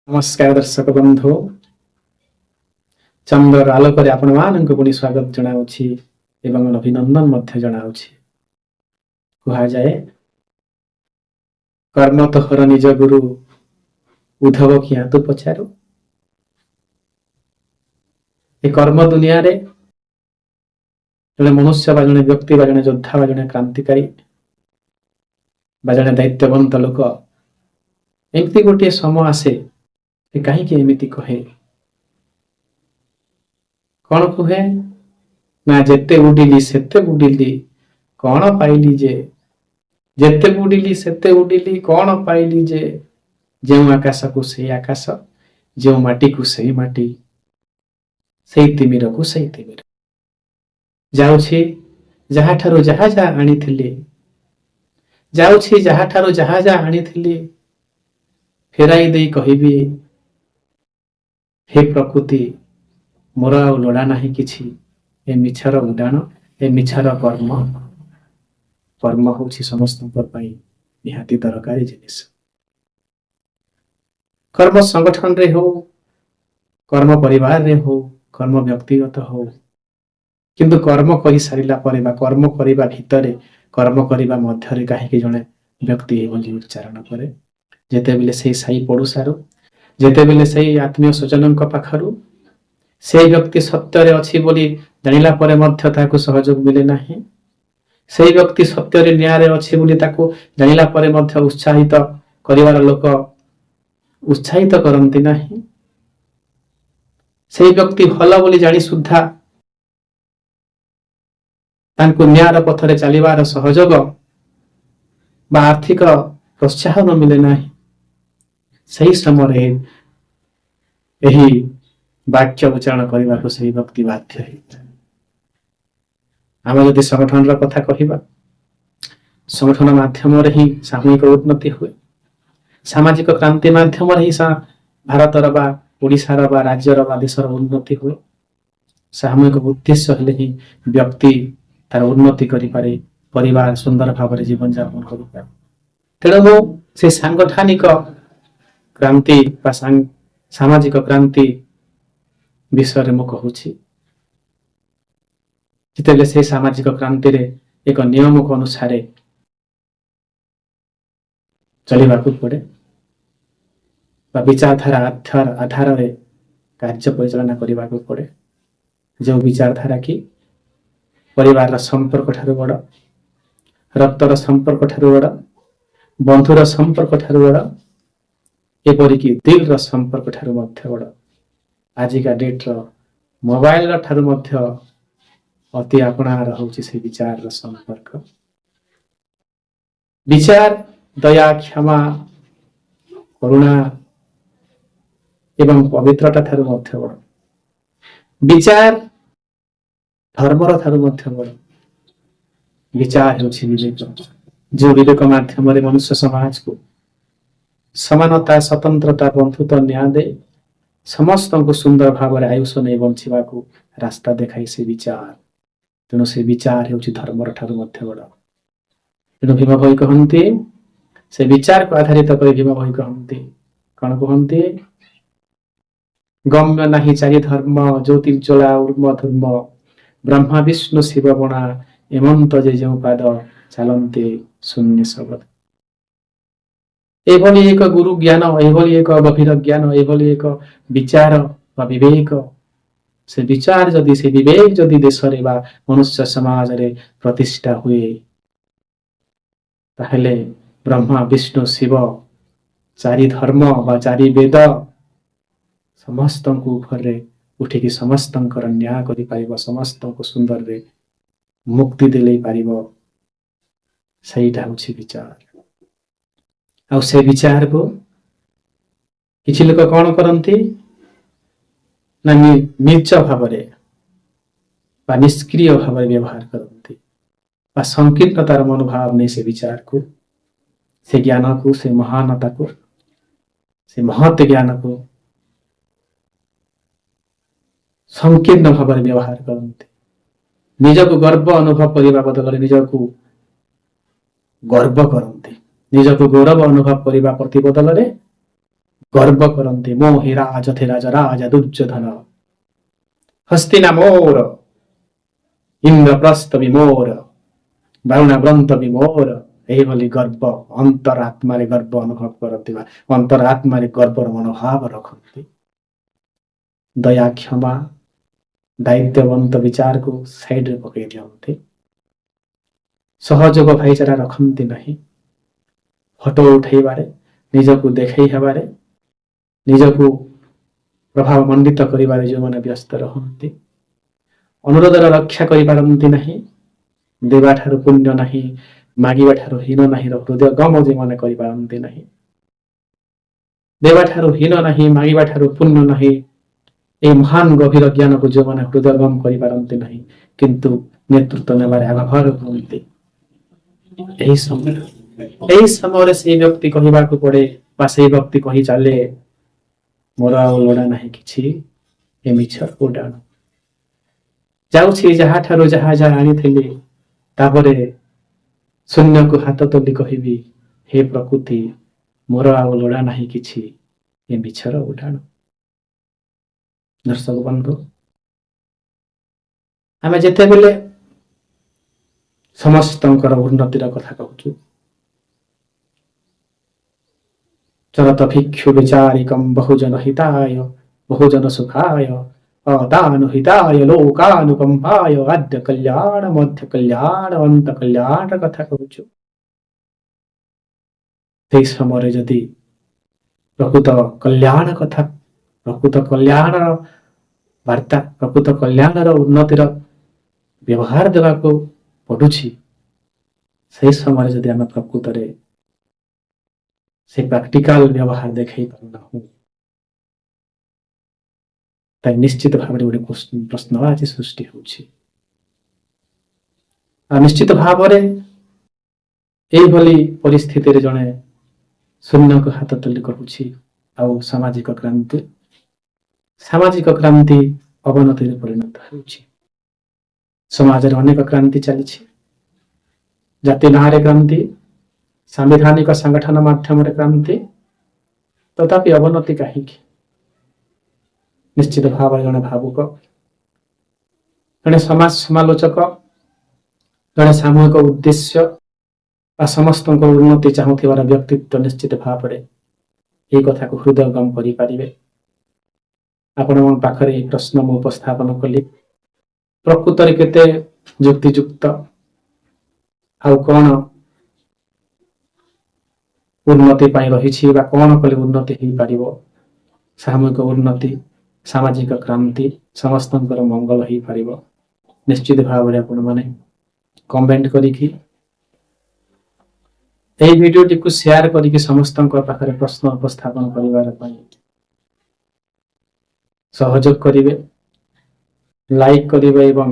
ନମସ୍କାର ଦର୍ଶକ ବନ୍ଧୁ, ଚନ୍ଦ୍ରର ଆଲୋକରେ ଆପଣମାନଙ୍କୁ ପୁଣି ସ୍ୱାଗତ ଜଣାଉଛି ଏବଂ ଅଭିନନ୍ଦନ ମଧ୍ୟ ଜଣାଉଛି। କୁହାଯାଏ, କର୍ମ ତୋହର ନିଜ ଗୁରୁ, ଉଦ୍ଧବ କିଆଁ ତୁ ପଚାରୁ। ଏ କର୍ମ ଦୁନିଆରେ ଜଣେ ମନୁଷ୍ୟ ବା ଜଣେ ବ୍ୟକ୍ତି ବା ଜଣେ ଯୋଦ୍ଧା ବା ଜଣେ କ୍ରାନ୍ତିକାରୀ ବା ଜଣେ ଦାୟିତ୍ୱବନ୍ତ ଲୋକ, ଏମିତି ଗୋଟିଏ ସମୟ ଆସେ, ସେ କାହିଁକି ଏମିତି କହେ? କଣ କୁହେ ନା, ଯେତେ ଉଡ଼ିଲି ସେତେ ବୁଡ଼ିଲି, କଣ ପାଇଲି ଯେ? ଯେତେ ବୁଡ଼ିଲି ସେତେ ଉଡ଼ିଲି, କଣ ପାଇଲି ଯେ? ଯେଉଁ ଆକାଶକୁ ସେଇ ଆକାଶ, ଯେଉଁ ମାଟିକୁ ସେଇ ମାଟି, ସେଇ ତିମିରକୁ ସେଇ ତିମିର। ଯାଉଛି ଯାହାଠାରୁ ଯାହା ଯାହା ଆଣିଥିଲି, ଯାଉଛି ଯାହାଠାରୁ ଯାହା ଯାହା ଆଣିଥିଲି, ଫେରାଇ ଦେଇ କହିବି, ହେ ପ୍ରକୃତି, ମୋର ଆଉ ଲୋଡ଼ା ନାହିଁ କିଛି ଏ ମିଛର ଉଡ଼ାଣ, ଏ ମିଛର କର୍ମ। କର୍ମ ହଉଛି ସମସ୍ତଙ୍କ ପାଇଁ ନିହାତି ଦରକାରୀ ଜିନିଷ। କର୍ମ ସଂଗଠନରେ ହଉ, କର୍ମ ପରିବାରରେ ହଉ, କର୍ମ ବ୍ୟକ୍ତିଗତ ହଉ, କିନ୍ତୁ କର୍ମ କରିସାରିଲା ପରେ ବା କର୍ମ କରିବା ଭିତରେ, କର୍ମ କରିବା ମଧ୍ୟରେ କାହିଁକି ଜଣେ ବ୍ୟକ୍ତି ଏଭଳି ଉଚ୍ଚାରଣ କରେ? ଯେତେବେଳେ ସେଇ ସାହି ପଡୋଶାରୁ, ଯେତେବେଳେ ସେଇ ଆତ୍ମୀୟ ସ୍ୱଜନଙ୍କ ପାଖରୁ ସେଇ ବ୍ୟକ୍ତି ସତ୍ୟରେ ଅଛି ବୋଲି ଜାଣିଲା ପରେ ମଧ୍ୟ ତାକୁ ସହଯୋଗ ମିଳେ ନାହିଁ, ସେଇ ବ୍ୟକ୍ତି ସତ୍ୟରେ ନ୍ୟାୟରେ ଅଛି ବୋଲି ତାକୁ ଜାଣିଲା ପରେ ମଧ୍ୟ ଉତ୍ସାହିତ କରିବାର ଲୋକ ଉତ୍ସାହିତ କରନ୍ତି ନାହିଁ, ସେଇ ବ୍ୟକ୍ତି ଭଲ ବୋଲି ଜାଣି ସୁଦ୍ଧା ତାଙ୍କୁ ନ୍ୟାୟର ପଥରେ ଚାଲିବାର ସହଯୋଗ ବା ଆର୍ଥିକ ପ୍ରୋତ୍ସାହନ ମିଳେ ନାହିଁ, ସେହି ସମୟରେ ଏହି ବାକ୍ୟ ଉଚ୍ଚାରଣ କରିବାକୁ ସେହି ବ୍ୟକ୍ତି ବାଧ୍ୟ ହେଇଥାଏ। ଆମେ ଯଦି ସଂଗଠନର କଥା କହିବା, ସଂଗଠନ ମାଧ୍ୟମରେ ହିଁ ସାମୂହିକ ଉନ୍ନତି ହୁଏ। ସାମାଜିକ କ୍ରାନ୍ତି ମାଧ୍ୟମରେ ହିଁ ଭାରତର ବା ଓଡ଼ିଶାର ବା ରାଜ୍ୟର ବା ଦେଶର ଉନ୍ନତି ହୁଏ। ସାମୂହିକ ଉଦ୍ଦେଶ୍ୟ ହେଲେ ହିଁ ବ୍ୟକ୍ତି ତାର ଉନ୍ନତି କରିପାରେ, ପରିବାର ସୁନ୍ଦର ଭାବରେ ଜୀବନଯାପନ କରିପାରେ। ତେଣୁ ମୁଁ ସେ ସାଂଗଠନିକ କ୍ରାନ୍ତି ବା ସାମାଜିକ କ୍ରାନ୍ତି ବିଷୟରେ ମୁଁ କହୁଛି। ଯେତେବେଳେ ସେ ସାମାଜିକ କ୍ରାନ୍ତିରେ ଏକ ନିୟମକୁ ଅନୁସାରେ ଚଳିବାକୁ ପଡେ ବା ବିଚାରଧାରା ଆଧାରରେ କାର୍ଯ୍ୟ ପରିଚାଳନା କରିବାକୁ ପଡେ, ଯେଉଁ ବିଚାରଧାରା କି ପରିବାରର ସମ୍ପର୍କ ଠାରୁ ବଡ଼, ରକ୍ତର ସମ୍ପର୍କ ଠାରୁ ବଡ଼, ବନ୍ଧୁର ସମ୍ପର୍କ ଠାରୁ ବଡ଼, ଏପରିକି ଦିଲର ସମ୍ପର୍କ ଠାରୁ ମଧ୍ୟ ବଡ଼, ଆଜିକା ଡେଟ୍ର ମୋବାଇଲର ଠାରୁ ମଧ୍ୟ ଅତି ଆପଣାର ହଉଛି ସେ ବିଚାରର ସମ୍ପର୍କ। ବିଚାର, ଦୟା, କ୍ଷମା, କରୁଣା ଏବଂ ପବିତ୍ରତା ଠାରୁ ମଧ୍ୟ ବଡ଼। ବିଚାର ଧର୍ମର ଠାରୁ ମଧ୍ୟ ବଡ଼। ବିଚାର ହେଉଛି ବିବେକ, ଯେଉଁ ବିବେକ ମାଧ୍ୟମରେ ମନୁଷ୍ୟ ସମାଜକୁ ସମାନତା, ସ୍ୱତନ୍ତ୍ରତା, ବନ୍ଧୁତ୍ୱ, ନ୍ୟାୟ ଦେଇ ସମସ୍ତଙ୍କୁ ସୁନ୍ଦର ଭାବରେ ଆୟୁଷ ନେଇ ବଞ୍ଚିବାକୁ ରାସ୍ତା ଦେଖାଇ ସେ ବିଚାର। ତେଣୁ ସେ ବିଚାର ହେଉଛି ଧର୍ମର ଠାରୁ ମଧ୍ୟ ବଡ଼। ତେଣୁ ଭୀମ ଭୋଇ କହନ୍ତି, ସେ ବିଚାରକୁ ଆଧାରିତ କରି ଭୀମ ଭୋଇ କହନ୍ତି, କଣ କୁହନ୍ତି? ଗମ୍ୟ ନାହିଁ ଚାରି ଧର୍ମ, ଜ୍ୟୋତିର୍ଜ୍ୱଳା ଉର୍ମ ଧୂର୍ମ, ବ୍ରହ୍ମା ବିଷ୍ଣୁ ଶିବ ବଣା, ଏମନ୍ତ ଯେ ଯେଉଁ ପାଦ ଚାଲନ୍ତି ଶୂନ୍ୟ ଶବଦ। ଏଭଳି ଏକ ଗୁରୁ ଜ୍ଞାନ, ଏଭଳି ଏକ ଗଭୀର ଜ୍ଞାନ, ଏଭଳି ଏକ ବିଚାର ବା ବିବେକ, ସେ ବିଚାର ଯଦି, ସେ ବିବେକ ଯଦି ଦେଶରେ ବା ମନୁଷ୍ୟ ସମାଜରେ ପ୍ରତିଷ୍ଠା ହୁଏ, ତାହେଲେ ବ୍ରହ୍ମା, ବିଷ୍ଣୁ, ଶିବ, ଚାରି ଧର୍ମ ବା ଚାରି ବେଦ ସମସ୍ତଙ୍କୁ ଉପରେ ଉଠିକି ସମସ୍ତଙ୍କର ନ୍ୟାୟ କରିପାରିବ, ସମସ୍ତଙ୍କୁ ସୁନ୍ଦରରେ ମୁକ୍ତି ଦେଲେଇ ପାରିବ। ସେଇଟା ହେଉଛି ବିଚାର। ଆଉ ସେ ବିଚାରକୁ କିଛି ଲୋକ କଣ କରନ୍ତି ନା, ନୀଚ ଭାବରେ ବା ନିଷ୍କ୍ରିୟ ଭାବରେ ବ୍ୟବହାର କରନ୍ତି ବା ସଂକୀର୍ଣ୍ଣତାର ମନୋଭାବ ନେଇ ସେ ବିଚାରକୁ, ସେ ଜ୍ଞାନକୁ, ସେ ମହାନତାକୁ, ସେ ମହତ୍ ଜ୍ଞାନକୁ ସଂକୀର୍ଣ୍ଣ ଭାବରେ ବ୍ୟବହାର କରନ୍ତି। ନିଜକୁ ଗର୍ବ ଅନୁଭବ କରିବା ବଦଳରେ ନିଜକୁ ଗର୍ବ କରନ୍ତି। ନିଜକୁ ଗୌରବ ଅନୁଭବ କରିବା ପ୍ରତି ବଦଳରେ ଗର୍ବ କରନ୍ତି, "ମୋ ହିଁ ରାଜାଧିରାଜ ରାଜା ଦୁର୍ଯ୍ୟୋଧନ, ହସ୍ତିନା ମୋର, ଇନ୍ଦ୍ରପ୍ରସ୍ଥ ବି ମୋର, ବାରୁଣାବ୍ରନ୍ତ ବି ମୋର।" ଏହିଭଳି ଗର୍ବ, ଅନ୍ତରାତ୍ମାରେ ଗର୍ବ ଅନୁଭବ କରନ୍ତି ବା ଅନ୍ତରାତ୍ମାରେ ଗର୍ବର ମନୋଭାବ ରଖନ୍ତି। ଦୟା, କ୍ଷମା, ଦାୟିତ୍ୱବନ୍ତ ବିଚାରକୁ ସାଇଡରେ ପକେଇ ଦିଅନ୍ତି। ସହଯୋଗ, ଭାଇଚାରା ରଖନ୍ତି ନାହିଁ। ଫଟୋ ଉଠେଇବାରେ, ନିଜକୁ ଦେଖେଇ ହେବାରେ, ନିଜକୁ ପ୍ରଭାବ ମଣ୍ଡିତ କରିବାରେ ଯେଉଁମାନେ ବ୍ୟସ୍ତ ରହନ୍ତି, ଅନୁରୋଧର ରକ୍ଷା କରିପାରନ୍ତି ନାହିଁ, ଦେବା ଠାରୁ ପୁଣ୍ୟ ନାହିଁ, ମାଗିବା ଠାରୁ ହୀନ ନାହିଁ ହୃଦୟଙ୍ଗମ ଯେଉଁମାନେ କରିପାରନ୍ତି ନାହିଁ, ଦେବା ଠାରୁ ହୀନ ନାହିଁ, ମାଗିବା ଠାରୁ ପୁଣ୍ୟ ନାହିଁ, ଏହି ମହାନ ଗଭୀର ଜ୍ଞାନକୁ ଯେଉଁମାନେ ହୃଦୟଙ୍ଗମ କରିପାରନ୍ତି ନାହିଁ, କିନ୍ତୁ ନେତୃତ୍ୱ ନେବାରେ ଆଗଭର ହୁଅନ୍ତି, ଏହି ସମୟରେ ସେଇ ବ୍ୟକ୍ତି କହିବାକୁ ପଡେ ବା ସେଇ ବ୍ୟକ୍ତି କହି ଚାଲେ, "ମୋର ଆଉ ଲୋଡ଼ା ନାହିଁ କିଛି, ଏ ମିଛ ଉଡାଣ। ଯାଉଛି ଯାହାଠାରୁ ଯାହା ଯାହା ଆଣିଥିଲି। ତାପରେ ଶୂନ୍ୟକୁ ହାତ ତୋଳି କହିବି, ହେ ପ୍ରକୃତି, ମୋର ଆଉ ଲୋଡ଼ା ନାହିଁ କିଛି, ଏ ମିଛର ଉଡାଣ।" ଦର୍ଶକ ବନ୍ଧୁ, ଆମେ ଯେତେବେଳେ ସମସ୍ତଙ୍କର ଉନ୍ନତିର କଥା କହୁଛୁ, ଚରତ ଭିକ୍ଷୁ ବିଚାରିକಂ ବହୁଜନ ହିତାୟ ବହୁଜନ ସୁଖାୟ ଅଦାନୁହିତାୟ ଲୋକାନୁକମ୍ପାୟ ଆଦ୍ୟ କଲ୍ୟାଣ, ମଧ୍ୟ କଲ୍ୟାଣ, ଅନ୍ତ କଲ୍ୟାଣର କଥା କହୁଛୁ, ସେଇ ସମୟରେ ଯଦି ପ୍ରକୃତ କଲ୍ୟାଣ କଥା, ପ୍ରକୃତ କଲ୍ୟାଣର ବାର୍ତ୍ତା, ପ୍ରକୃତ କଲ୍ୟାଣର ଉନ୍ନତିର ବ୍ୟବହାର ଦେବାକୁ ପଡୁଛି, ସେହି ସମୟରେ ଯଦି ଆମେ ପ୍ରକୃତରେ ସେ ପ୍ରାକ୍ଟିକାଲ ବ୍ୟବହାର ଦେଖେଇ ପାରୁନାହୁଁ, ତାହେଲେ ନିଶ୍ଚିତ ଭାବରେ ଗୋଟେ ପ୍ରଶ୍ନ ଆଜି ସୃଷ୍ଟି ହେଉଛି। ଆଉ ନିଶ୍ଚିତ ଭାବରେ ଏଇଭଳି ପରିସ୍ଥିତିରେ ଜଣେ ଶୂନ୍ୟକୁ ହାତ ତୋଳି କହୁଛି, ଆଉ ସାମାଜିକ କ୍ରାନ୍ତି ଅବନତିରେ ପରିଣତ ହେଉଛି। ସମାଜରେ ଅନେକ କ୍ରାନ୍ତି ଚାଲିଛି। ଜାତି ନାଁରେ କ୍ରାନ୍ତି, ସାମ୍ବିଧାନିକ ସଂଗଠନ ମାଧ୍ୟମରେ କ୍ରାନ୍ତି, ତଥାପି ଅବନତି କାହିଁକି? ନିଶ୍ଚିତ ଭାବରେ ଜଣେ ଭାବୁକ, ଜଣେ ସମାଜ ସମାଲୋଚକ, ଜଣେ ସାମୂହିକ ଉଦ୍ଦେଶ୍ୟ ବା ସମସ୍ତଙ୍କ ଉନ୍ନତି ଚାହୁଁଥିବାର ବ୍ୟକ୍ତିତ୍ୱ ନିଶ୍ଚିତ ଭାବରେ ଏହି କଥାକୁ ହୃଦୟଙ୍ଗମ କରିପାରିବେ। ଆପଣଙ୍କ ପାଖରେ ଏହି ପ୍ରଶ୍ନ ମୁଁ ଉପସ୍ଥାପନ କଲି। ପ୍ରକୃତରେ କେତେ ଯୁକ୍ତିଯୁକ୍ତ ଆଉ କଣ ଉନ୍ନତି ପାଇଁ ରହିଛି ବା କଣ କଲେ ଉନ୍ନତି ହେଇପାରିବ, ସାମୂହିକ ଉନ୍ନତି, ସାମାଜିକ କ୍ରାନ୍ତି, ସମସ୍ତଙ୍କର ମଙ୍ଗଳ ହେଇପାରିବ, ନିଶ୍ଚିତ ଭାବରେ ଆପଣମାନେ କମେଣ୍ଟ କରିକି, ଏହି ଭିଡିଓଟିକୁ ସେୟାର କରିକି ସମସ୍ତଙ୍କ ପାଖରେ ପ୍ରଶ୍ନ ଉପସ୍ଥାପନ କରିବାର ପାଇଁ ସହଯୋଗ କରିବେ, ଲାଇକ୍ କରିବେ ଏବଂ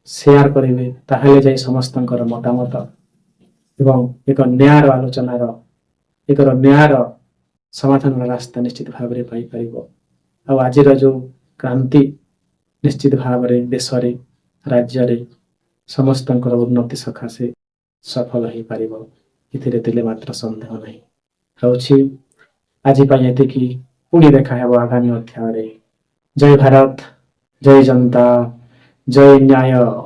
ସେୟାର କରିବେ। ତାହେଲେ ଯାଇ ସମସ୍ତଙ୍କର ମତାମତ ଏବଂ ଏକ ନ୍ୟାୟର ଆଲୋଚନାର, ଏକ ନ୍ୟାୟର ସମାଧାନର ରାସ୍ତା ନିଶ୍ଚିତ ଭାବରେ ପାଇପାରିବ। ଆଉ ଆଜିର ଯୋଉ କ୍ରାନ୍ତି ନିଶ୍ଚିତ ଭାବରେ ଦେଶରେ, ରାଜ୍ୟରେ ସମସ୍ତଙ୍କର ଉନ୍ନତି ସକାଶେ ସଫଳ ହେଇପାରିବ, ଏଥିରେ ତିଳେ ମାତ୍ର ସନ୍ଦେହ ନାହିଁ। ରହୁଛି, ଆଜି ପାଇଁ ଏତିକି। ପୁଣି ଦେଖା ହେବ ଆଗାମୀ ଅଧ୍ୟାୟରେ। ଜୟ ଭାରତ, ଜୟ ଜନତା, ଜୟ ନ୍ୟାୟ।